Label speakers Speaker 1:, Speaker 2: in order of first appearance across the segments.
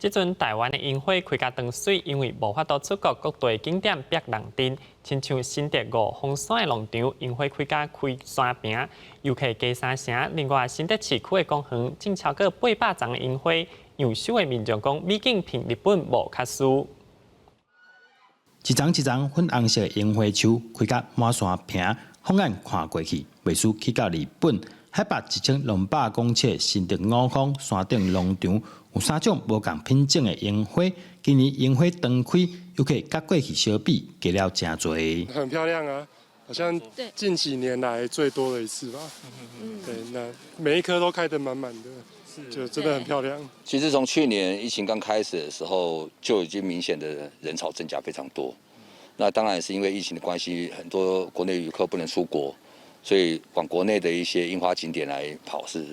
Speaker 1: 這陣台灣的櫻花開甲當媠，因為無法度出國，各地景點逼人陣，親像新竹五峰山的農場，櫻花開甲開山坪，遊客加三成。另外，新竹市區的公園種超過800叢的櫻花，揚收的民眾講，美景憑日本無較輸。
Speaker 2: 一叢一叢粉紅色的櫻花樹開甲滿山坪，放眼看過去，袂輸去到日本。海拔1200公尺的新竹五峰山頂農場，有三種無仝品種的櫻花。今年櫻花當開，遊客佮過去相比，加了誠濟。
Speaker 3: 很漂亮啊，好像近幾年來最多的一次吧。對，那每一棵都開得滿滿的，就真的很漂亮。
Speaker 4: 其實從去年疫情剛開始的時候，就已經明顯的人潮增加非常多。那當然是因為疫情的關係，很多國內遊客不能出國。所以往國內的一些櫻花景點來跑是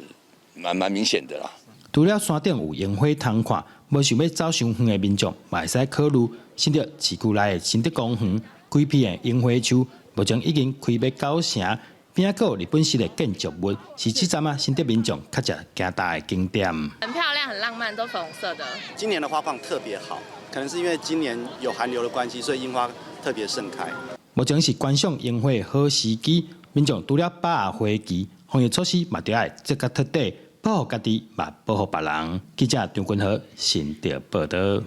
Speaker 4: 蠻明顯的啦。
Speaker 2: 除了山頂有櫻花通看，無想欲走傷遠的民眾，嘛會使考慮新竹市區內的新竹公園，規片的櫻花樹，目前已經開欲九成，邊仔閣有日本式的建築物，是這陣仔新竹民眾較常行踏的景點。
Speaker 5: 很漂亮，很浪漫，都粉紅色的。
Speaker 6: 今年的花況特別好，可能是因為今年有寒流的關係，所以櫻花特別盛開。
Speaker 2: 目前是觀賞櫻花的好時機。民眾除了把握花期，防疫措施嘛著愛做甲徹底，保護家己，嘛保護別人。記者張君和新竹報導。